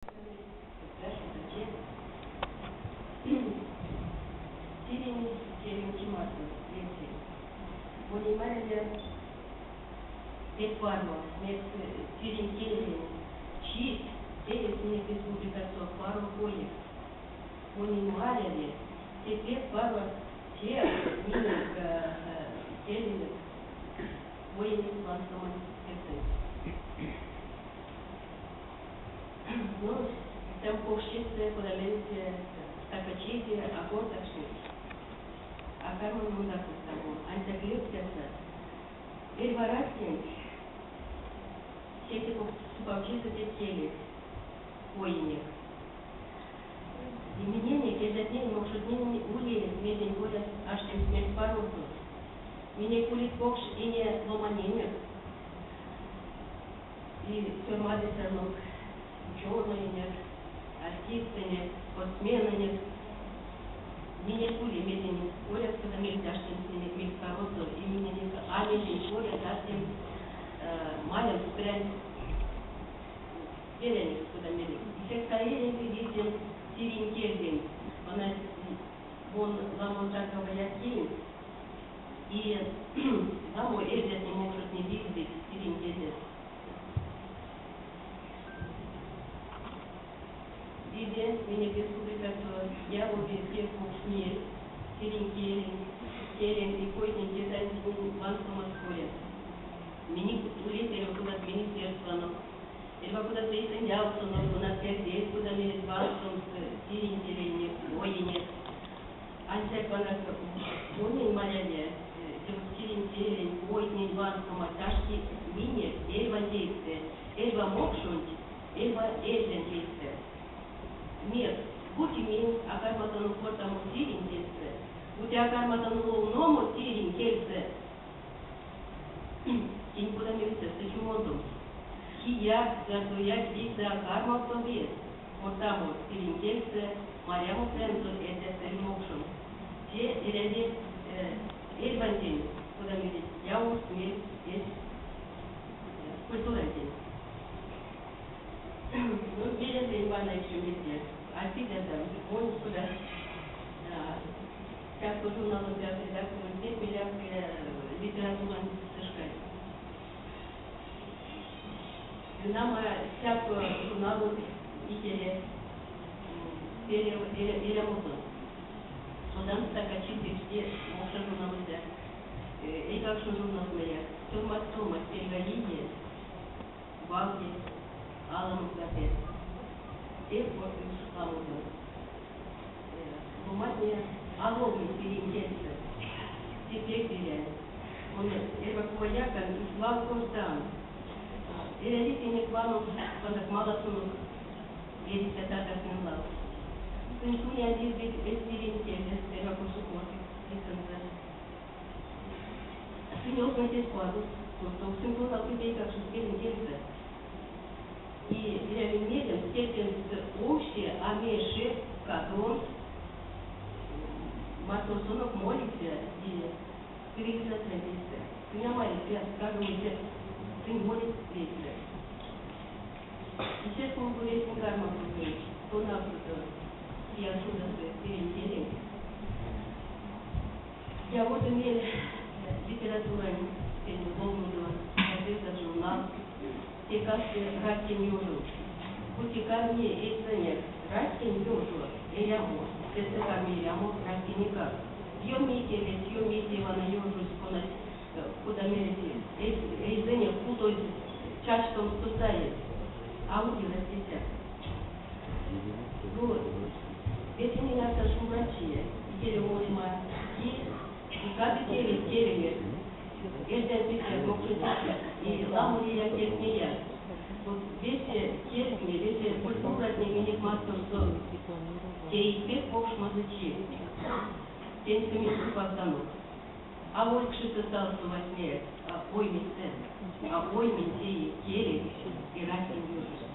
Тиринь келень чи марто, весе. Монень маряви пек паро, мекс тиринь келень чись теевсь минек республикасо паро коекс. Монень маряви, те пек паро тев минек келенек коенек ванстомань тевсэнть. Ну, истямо покшчистэ, кода мерить, стакачиде а кортакшныть. А карман монгак кортамо, ансяк ледстяса, эрьва раськенть сехте покш сюпавчизэ те келесь, коенек. И миненек, эрзятненень, мокшотненень ули мезень коряс аштемс мельспаросо. Минек улить покш ине ломаненек. И сёрмадыцянок, учёноенек, артистэнек, спортсменэнек. Минек ули мезень коряс, кода мельть аштемс минек мельспаросо, и миненек а мезень коряс аштемс марямс прянть берянекс, кода мерить. Исяк саевинь витемс тиринь кельденть, вана мон ламо таркава якинь, и ламо эрзятне мокшотне виздить тиринь кельдест. Виде, минек республикасо явови пек покш мель тиринь келень, келень и койтнень кирдатнень ванстомаст коряс. Минек улить эрьва кодат министерстванок, эрьва кодат вейсэндявксонок, конат тердезь, кода мерить, ванстомс тиринь келенек, коенек. Ансяк вана монень маряви, те вот тиринь келень, койтнень ванстомась ашти минек эрьванть эйстэ, эрьва мокшонть, эрьва эрзянть эйстэ. Мекс, бути минь а карматано кортамо тиринь кельсэ, бути а карматано ловномо тиринь кельсэ, кинь кода мерить сестэ чумондомс? Кияк, зярдояк вийсэ а кармавтови кортамо тиринь кельсэ, марямо прянзо эрзякс эли мокшонкс. Те эряви эрьвантень, кода мерить, явомс мель эсь культурантень. Ну, велесэнь вана ещё мезе. Арсить-арсян, монь кода Сятко журналонь прявт редакторонть пек мелявты литературань сы шкась. Нама, Сятко журналонть икеле эрямозо. Содамс стакачи пешти мокша журналось, эйкакшонь журналтнэяк. Сёрмадстомась перьгаие, валги аламо капе. Те корты уш ламодо. Ломантне а ловныть тиринь кельсэ. Те пек берянь. Мон эрьва кува якан и свал кортан. Эряви тенек ваномс кодак маласонок эриця татартнэнь лангс. Сынь тунь а виздить эсь тиринь кельдест, эрьва косо кортыть эсензэ. Сынь озныть эсь пазост туртов, сынь тонавтыть эйкакшост тиринь кельсэ. И эряви меремс, те тенст овсе а меши кадомс масторсонок молиця и цивилизациянть эйстэ. Сынь а марить пряст кадовицякс, сынь молить вейсэ. Исяк мон весень кармавтынь тонавтодо, кияк содасы тиринь келенть. Яводо мель литературань ловнодо газетат, журналт. Те касы раськень ёжо. Бути карми эйсэнек раськень ёжо эрямо, сестэ карми эрямо раськенекак. Ёми келесь, ёми те вана ёжось, конась, кода мерить, эйзэнек путозь чачтомсто саезь. А ули раськесяк. Ну, весенень арсян шумбрачи, икелев молема ки и кадык эрить келенек, эрзянь тетят, мокшонь тетят и ламо лия кельтнеяк. Вот весе кельтне, весе культуратне минек масторсо теить пек покш мазычи. Теньсэ минь сюпавтанок. Аволь кшисэ салсо васняяк, а оймесэ, а оймень теи келесь и раськень ёжось.